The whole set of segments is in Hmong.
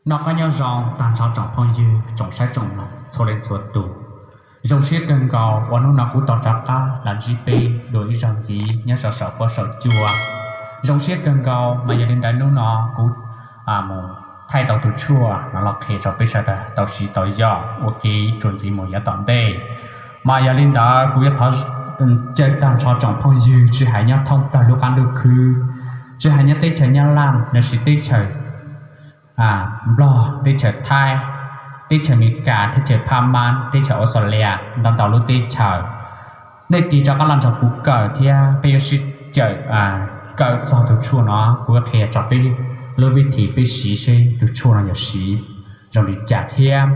Noj qab nyob zoo tag nrho tsoom phooj ywg tsoom saib tsoom mloog txhua leej txhua tus. Zoo siab kawg nkaus uas hnub no kuv tau rov qab los ntsib peb dua ib zaug ntxiv nyob rau saum fuab saum cua. Zoo siab kawg nkaus mas yog li ntawd hnub no kuv mus thaij tau tus tshuaj no los qhia rau peb sawv daws tau siv tau yog ua ke txuas ntxiv mus yav tom ntej. Mas yog li ntawd kuv yuav thov caw tag nrho tsoom phooj ywg tsis hais nyob thoob plaws lub qab ntuj khwb, tsis hais nyob teb chaws Nyab Laj los sis teb chaws Nplog, teb chaws Thaib, teb chaws Amelikas, teb chaws Phab Mab, teb chaws Australia, ntau ntau lub teb chaws, nej tig rov qab los nrog kuv kawm thiab peb yuav sib cawm kawm txog tus tshuaj no. Kuv yuav qhia rau peb lub vib thim peb siv seb tus tshuaj no yog siv zoo li cas thiab.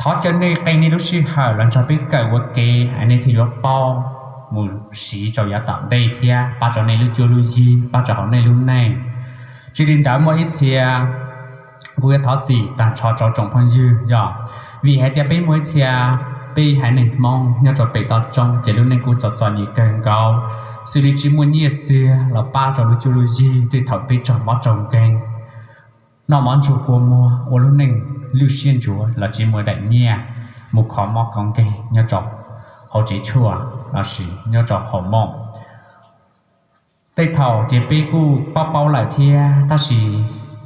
Thov caw nej qee nej lub sij hawm los nrog peb kawm ua ke es nej thiaj yuav paub mus siv rau yav tom ntej thiab pab rau nej lub cuab lub yig, pab rau hauv nej lub neej. Tsis li ntawd muaj ib txhia kuv yuav thov txim tag nrho rau tsoom phooj ywg yog vim hais tias peb muaj ib txhia peb haiv neeg Hmoob nyob rau pem toj roob ces lub neej kuj txom txom nyem kawg nkaus, xws li tsis muaj nyiaj txiag los pab rau lub cuab lub yig tej thaum peb raug mob raug nkeeg, noj mov ntsuag kua muag ua lub neej lwj siab ntsuav los tsis muaj daim nyiaj mus kho mob kho nkeeg nyob rau hauv tsev tshuaj los sis nyob rau hauv mooj. Tej thaum ces peb kuj paub paub lawm thiab, tab sis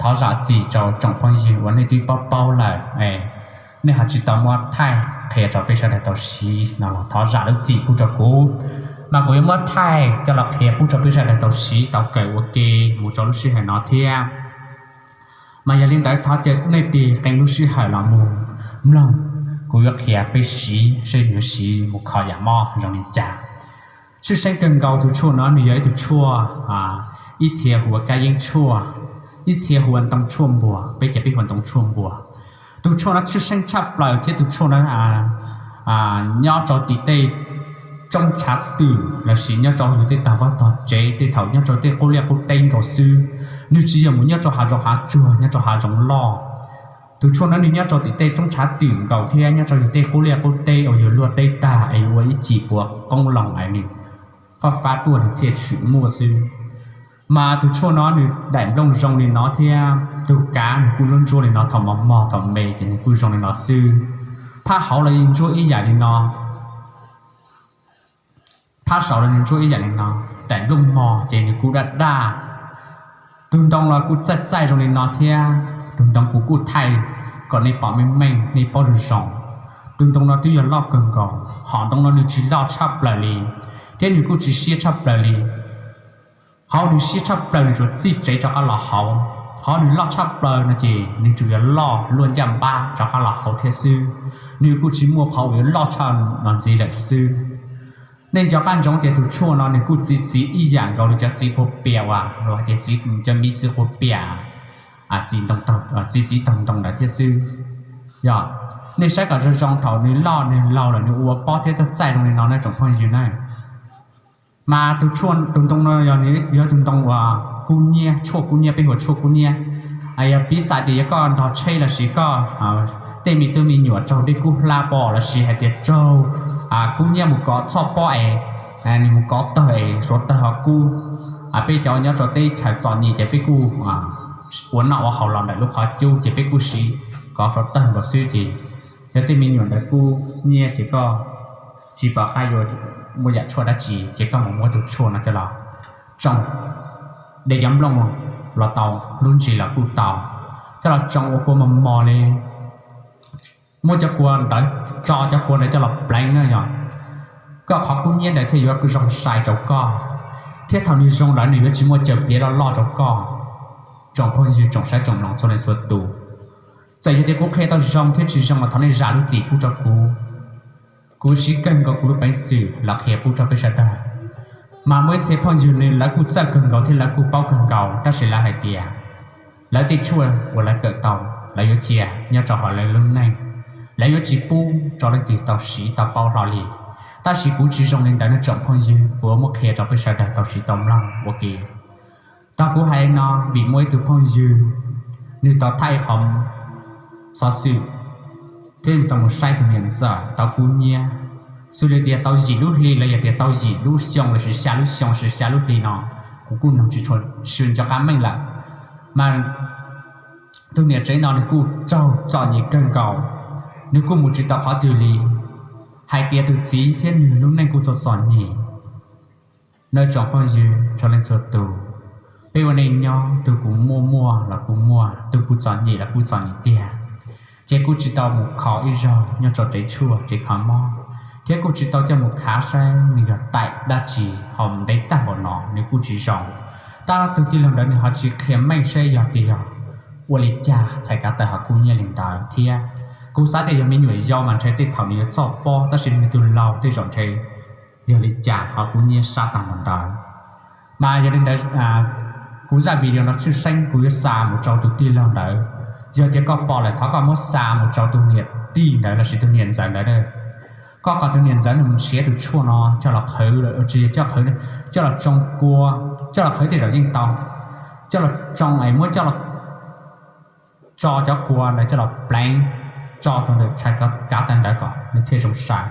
thov zam txim rau tsoom phooj ywg uas nej twb paub paub lawm, nej ho tsis tau muab thaij qhia rau peb sawv daws tau siv no los thov zam lub txim pub rau kuv, mas kuv yuav muab thaij coj los qhia pub rau peb sawv daws tau siv tau kawm ua ke mus rau lub sij hawm no thiab. Mas yog li ntawd thov caw nej tig qee lub sij hawm los mus mloog kuv yuav qhia peb siv seb nws yuav siv mus kho yam mob zoo li cas. Tshwj xeeb kawg nkaus tus tshuaj no nws yog ib tug tshuaj, ib txhia hu ua kab yeeb tshuaj, ib txhia hu ua ntoo tshuaj npuas, peb ces peb hu ua ntoo tshuaj npuas. Tus tshuaj no tshwj xeeb tshaj plaws thiab tus tshuaj no nyob rau tim tej roob tshav twm los sis nyob rau yus tej tog vaj tog tsev tej thaum nyob rau tej qub liaj qub teb nkaus xwb, nws tsis yog mus nyob rau hav zoov hav tsuag nyob rau hav zoov loj. Tus tshuaj no nws nyob rau tim tej roob tshav twm nkaus thiab nyob rau yus tej qub liaj qub teb uas yus luaj teb tag es yus ua ib cim puas qoob loo es nws fab fab tuaj nws thiaj tshwm muaj xwb. Mas tus tshuaj no nws daim nplooj zoo li no thiab tus kav nws kuj ntsuab ntsuab li no, thaum mos mos thaum me ces nws kuj zoo li no xwb. Phab hauv los yeej ntsuab ib yam li no, phab saud los nws ntsuab ib yam li no. Daim nplooj mos ces nws kuj daj daj. Tus ntoo los kuj txaij txaij zoo li no thiab, tus ntoo kuv kuj thaij kom nej pom meej meej nej paub zoo zoo. Tus ntoo no twb yog loj kawg nkaus, hom ntoo no nws tsis loj tshaj plaws li thiab nws kuj tsis siab tshaj plaws li. Qhov nws siab tshaj plaws nws tsuas txij tsev rov qab los hauv, qhov nws loj tshaj plaws no ces nws tsuas yuav loj luaj ncaj npab rov qab los hauv thiab xwb. Nws kuj tsis muaj qhov uas yuav loj tshaj no ntxiv lawm xwb. Nej nco qab ntsoov tias tus tshuaj no nws kuj txi txiv ib yam nkaus li cov txiv qhuav pias uas luag hais tias cov miv txiv qhuav pias, txi txiv taug ntoo ntawd thiab xwb. Yog nej saib kom zoo zoo, thaum nws loj nws laug lawm nws ua pob thiab txaij txaij zoo li no na tsoom phooj ywg na. Mas tus tshuaj, tus ntoo no yog nws yog tus ntoo uas kub nyiab, tshuaj kub nyiab, peb hu ua tshuaj kub nyiab. Yog piv xam tias yog koj nrog tsheb los sis koj tej me tub me nyuam raug dej kub hlab pob los sis hais tias raug kub nyiab mus kov txhoj pob es nws mus kov tawg es suav tawg ho kub. Peb cov nyob rau teb chaws txom nyem ces peb kuj ua noj ua haus los ntawm lub qhov cub ces peb kuj siv kov suav tawg nkaus xwb ces yog tej me nyuam ntawd kub nyiab ces koj tsis pom qab yuav muaj yam tshuaj dab tsi ces koj mus muab tus tshuaj no coj los tsoo, de cov nplooj los tau, lub ntsis los kuj tau, coj los tsoo ua kua mos mos li. Muab cov kua ntawd tso, cov kua ntawd coj los pleev na yog koj qhov kub nyiab ntawd thiaj yuav zoo sai rau koj, thiab thaum nws zoo lawm nws yuav tsis muaj caws pliav loj loj rau koj. Tsoom phooj ywg tsoom saib tsoom mloog txhua leej txhua tus, txawm yog tias kuv qhia tau zoo thiab tsis zoo los thov nej zam lub txim pub rau kuv. Kuv siv kawg nkaus kuv lub peev xwm los qhia pub rau peb sawv daws. Mas muaj ib txhia phooj ywg nws lawv kuj txawj kawg nkaus thiab lawv kuj paub kawg nkaus tab sis lawv hais tias lawv tej tshuaj uas lawv kawm tau lawv yuav cia nyob rau hauv lawv lub neej, lawv yuav tsis pub rau leej twg tau siv tau paub hlo li. Tab sis kuv tsis zoo li ntawd nawb tsoom phooj ywg, kuv muab qhia rau peb sawv daws tau siv tau mloog ua ke. Tog kuv hais no vim muaj ib tug phooj ywg nws tau thaij qhov xov xwm thiab nws tau mus saib tus me nyuam ntxawm tau kub nyiab, xws li tias tau yim lub hli los yog tias tau yim lub xyoo los sis xya lub xyoo sis xya lub hli no, kuv kuj noog tsis tshua sw nco qab meej lawm. Mas Tus niam tsev no nws kuj raug txom nyem kawg nkaus, nws kuj mus tsis tau qhov twg li, hais tias tus txiv thiab nws lub neej kuj txom txom nyem. Nawb tsoom phooj ywg txhua leej txhua tus, peb ua neej nyob tus kuj muaj muaj los kuj muaj, tus kuj txom nyem los kuj txom nyem tiag. Ces kuj tsis tau mus kho ib zaug nyob rau tsev tshuaj tsev kho mob, thiab kuj tsis tau coj mus khav saib nws yog taim dab tsi ho ntev tag npaum no nws kuj tsis zoo. Tab tus tij laug ntawd nws ho tsis qhia meej saib yog tias yog ua li cas txhais kav taws ho kub nyiab li ntawd thiab. Kuv xav tias yog me nyuam yaus mas ntshe tej thaum nws yuav txawj paub, tab sis nws tus laus tej zaum ntshe yog li cas ho kub nyiab sab tag npaum ntawd. Mas yog li ntawd, kuv zaj video no tshwj xeeb kuv yuav xa mus rau tus tij laug ntawd. Yog tias koj pom lawm thov koj muab xa mus rau tus niam tij ntawd lossis tus niam ntxawm ntawd. Koj kom tus niam ntxawm nws mus nrhiav tus tshuaj no coj los qhwv, tsis yog coj qhwv, coj los tsoo kua, coj los qhwv tej zaum yeej tau, coj los tsoo es muab coj los tso cov kua ntawd coj los pleev tso rau ntawm txhais kav taws ntawd kom nws thiaj zoo sai.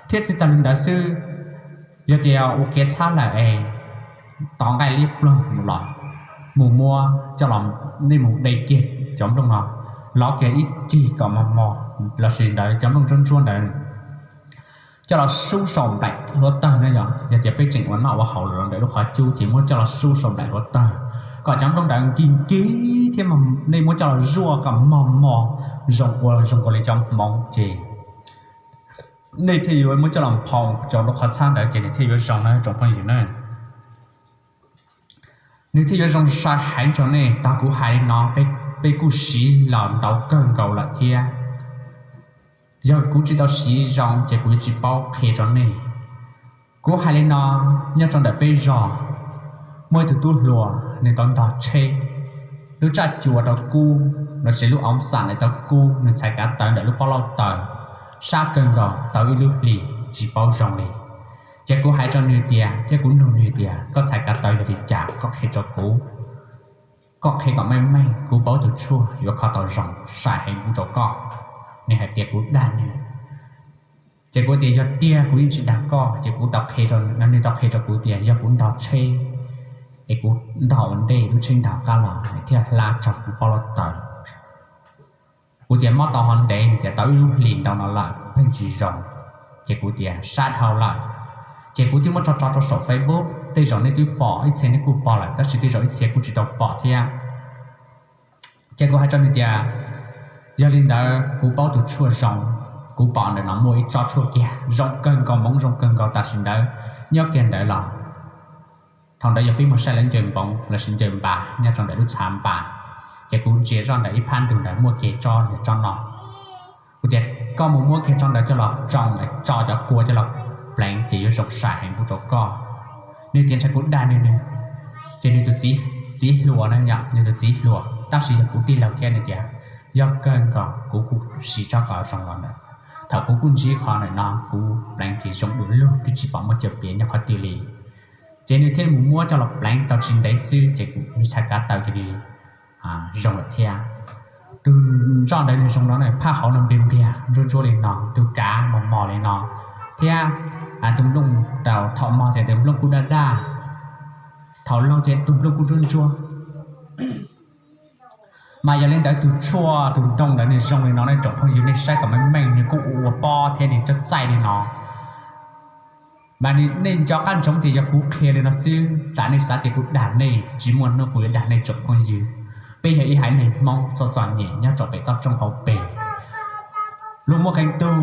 Thiab tsis tas li ntawd xwb, yog tias ua kev txhab lawm es tos nqaij liab ploog los mus muab coj los, nej mus de kiag cov nplooj no, lov kiag ib cig kom mos mos lossis ntawd cov nplooj ntsuab ntsuab ntawd, coj los sub saum nplaim hluav taws na. Yog, yog tias peb tseem ua noj ua haus los ntawm lub qhov cub ces muab coj los sub saum nplaim hluav taws kom cov nplooj ntawd nkig nkig thiab nej muab coj los zuaj kom mos mos zoo ua zoo nkaus li cov hmoov ces nej thiaj yuav muab coj los nphoo rau lub qhov txhab ntawd ces nws thiaj yuav zoo na tsoom phooj ywg na. Nws thiaj yuav zoo sai heev rau nej. Tag kuv hais li no, peb kuj siv los ntau kawg nkaus lawm thiab. Yog kuv tsis tau siv zoo ces kuv yuav tsis paub qhia rau nej. Kuv hais li no, nyob rau ntawm peb zos muaj ib tug tub hluas nws tau ntog tsheb, lub tsaj cua tau kub lossis lub oov xam ntawd tau kub, nws txhais kav taws ntawm lub pob lauj taws sab kawg nkaus tau ib lub hlis tsis paub zoo li. Ces kuv hais rau nws tias, thiab kuv nug nws tias koj txhais kav taws yog li cas koj qhia rau kuv, koj qhia kom meej meej kuv paub tus tshuaj yuav kho tau zoo sai heev pub rau koj. Nws hais tias kuv dag nws. Ces kuv tias yog tiag kuv yeej tsis dag koj. Ces kuv tau qhia, nws tau qhia rau kuv tias yog kuv ntog tsheb es kuv ntog ua ntej lub tsheb ntog qab los thiaj hlab raug kuv pob lauj taws. Kuv tias mob tau ho ntev, nws tias tau ib lub hlis ntau no lawm pheej tsis zoo. Ces kuv tias sab dhau lawm. Ces kuv twb muab tso tso rau saum Facebook, tej zaum nej twb pom, ib txhia nej kuj pom lawm tab sis tej zaum ib txhia kuj tsis tau pom thiab. Ces kuv hais rau nws tias yog li ntawd kuv paub tus tshuaj zoo, kuv pom ntawm no muaj ib tsob tshuaj kiag zoo kawg nkaus, hmoov zoo kawg nkaus tam sim ntawd nyob kiag ntawd los. Thaum ntawd yog peb mus saib lawv ncaws npoov lossis ncaws npas nyob rau ntawm lub txha npas, ces kuv ntsia zoj ntawm ib phab ntug ntawd muaj kiag tsob yog tsob no. Kuv tias koj mus muab kiag tsob ntawd coj los tsoo, tso cov kua coj los pleev ces yuav zoo sai heev pub rau koj. Nws tias ntshe kuv dag nws, ces nws tus txiv hluas na, nws tus txiv hluas tab sis yog kuv tij laug thiab, nws tias yog kawg nkaus kuv kuj siv tsob ko zoo los ntawm. Thaum kuv kuj ntsib qhov ntawm no kuv pleev ces zoo dua lug twb tsis pom muaj cov piav nyob qhov twg li. Ces nws thiaj mus muab coj los pleev tau tsis ntev xwb ces nws txhais kav taws cia li zoo lawm thiab. Tus nroj ntawd nws zoo no, phaj hauv no npliag npliag ntsuab ntsuab li no, tus kav mos mos li no, thiab tus nplooj, thaum mog ces tus nplooj kuj daj daj, thaum laug ces tus nplooj kuj ntsuab ntsuab. Mas yog li ntawd tus tshuaj tus ntoo ntawd nws zoo li no ne tsoom phooj ywg, nej saib kom meej meej, nws kuj ua ua pob thiab nws txaij txaij li no. Mas nej nco qab ntsoov tias yog kuv qhia li no xwb, tsam nej xav tias kuv dag nej, tsis muaj hnub kuv yuav dag nej tsoom phooj ywg. Peb yog ib haiv neeg Hmoob txom txom nyem nyob rau pem toj roob hauv pes. Luag muaj qee tug,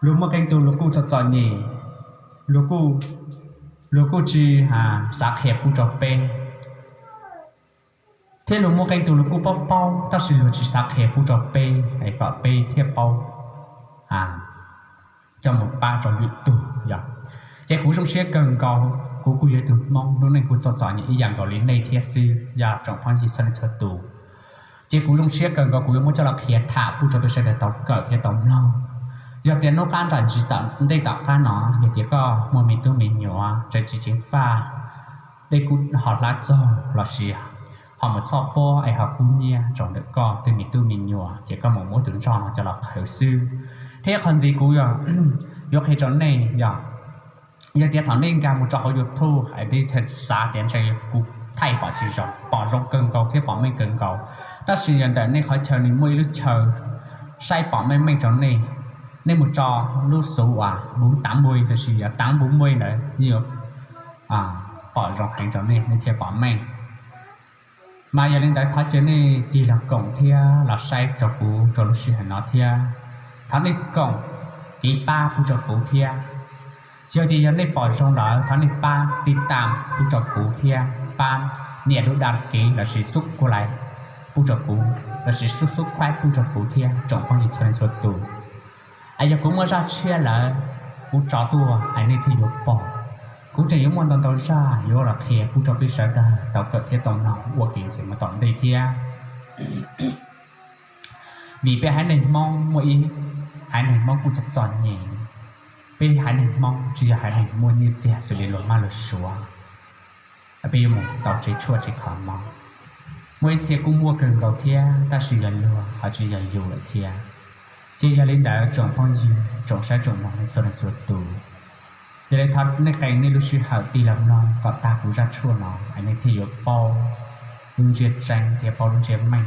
luag muaj qee tug luag kuj txom txom nyem, luag kuj tsis xav qhia pub rau peb, thiab luag muaj qee tug luag kuj paub paub tab sis luag tsis xav qhia pub rau peb es kom peb thiaj paub coj mus pab rau lwm tug yom. Ces kuv zoo siab kawg nkaus, kuv kuj yog ib tug Hmoob lub neej kuj txom txom nyem ib yam nkaus li nej thiab xwb yom tsoom phooj ywg txhua leej txhua tus. Ces kuv zoo siab kawg nkaus kuv yuav muab coj los qhia tham pub rau peb sawv daws tau kawm thiab tau mloog. Yog tias hnub qab nram ntsis tom ntej tom qab no yog tias koj muaj me tub me nyuam tseem tsis ceev faj, dej kub ho hlab txaug lossis ho mus txhoj pob es ho kub nyiab rau ntawm koj tej me tub me nyuam ces koj mus muab tus nroj no coj los qhwv xwb. Thiab qhov ntxiv kuv yuav qhia rau nej yog, yog tias thaum nej nkag mus rau hauv YouTube es nej xav tias ntshe kuv thaij pom tsis zoo, pom zoo kawg nkaus thiab pom meej kawg nkaus. Tab sis yog ntawm nej qhov chaw nws muaj ib lub chaw saib pom meej meej rau nej, nej mus tso lub xuv uas bốn tám mươi los sis yog tám bốn mươi ntawd yeej yuav pom zoo heev rau nej, nej thiaj pom meej. Mas yog li ntawd thov caw nej tig los koom thiab los saib rau kuv rau lub sij hawm no thiab. Thov nej koom, kev pab pub rau kuv thiab. Yog tias yog nej pom zoo lawm thov nej pab tib tam pub rau kuv thiab, pab nias lub dab kev los sis xub kuv lais pub rau kuv, los sis xub xub khuaib pub rau kuv thiab tsoom phooj ywg txhua leej txhua tus. Es yog kuv muaj zaj tshiab lawm, kuv tso tuaj es nej thiaj yuav pom. Kuv tseem yuav muaj ntau ntau zaj yuav los qhia pub rau peb sawv daws tau kawm thiab tau mloog ua kev ntxiv mus tom ntej thiab. Vim peb haiv neeg Hmoob muaj ib haiv neeg Hmoob kuj txom txom nyem. Peb haiv neeg Hmoob tsis yog haiv neeg muaj nyiaj txiag xws li luag Mab luag Suav, peb yuav mus tau tsev tshuaj tsev kho mob. Muaj ib txhia kuj muaj kawg nkaus thiab tab sis yog luag ho tsis yog yus lawm thiab. Ces yog li ntawd tsoom phooj ywg tsoom saib tsoom mloog nej txhua leej txhua tus, yog li thov nej qee nej lub sij hawm tig los mloog kom tag kuv zaj tshuaj no es nej thiaj yuav paub lub ntsiab tseeb thiab paub lub ntsiab meej.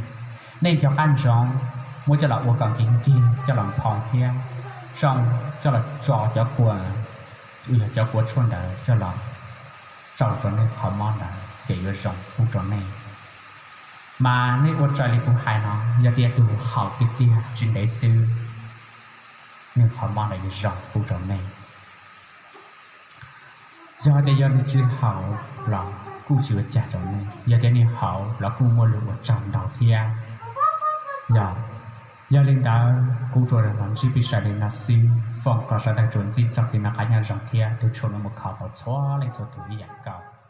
Nej cov qab ntsoov muab coj los ua kom nkig nkig coj los nphoo thiab tsoo, coj los tso cov kua, uas yog cov kua tshuaj ntawd coj los tsau rau nej qhov mob ntawd ces yuav zoo pub rau nej. Mas nej ua raws li kuv hais no, yog tias tus haus tiag tiag tsis ntev xwb, nej qhov mob ntawd yuav zoo pub rau nej. Yog tias yog nws tsis haus los kuj tsis ua cas rau nej, yog tias nws haus los kuj muaj lus ua tsaug ntau thiab. Yog, yog li ntawd kuv tsuas los ntsib peb sawv daws li no xwb, foom kom sawv daws tsuas ntsib txoj kev noj qab nyob zoo thiab tu tshuaj no mus kho tau txhua leej txhua tus ib yam nkaus.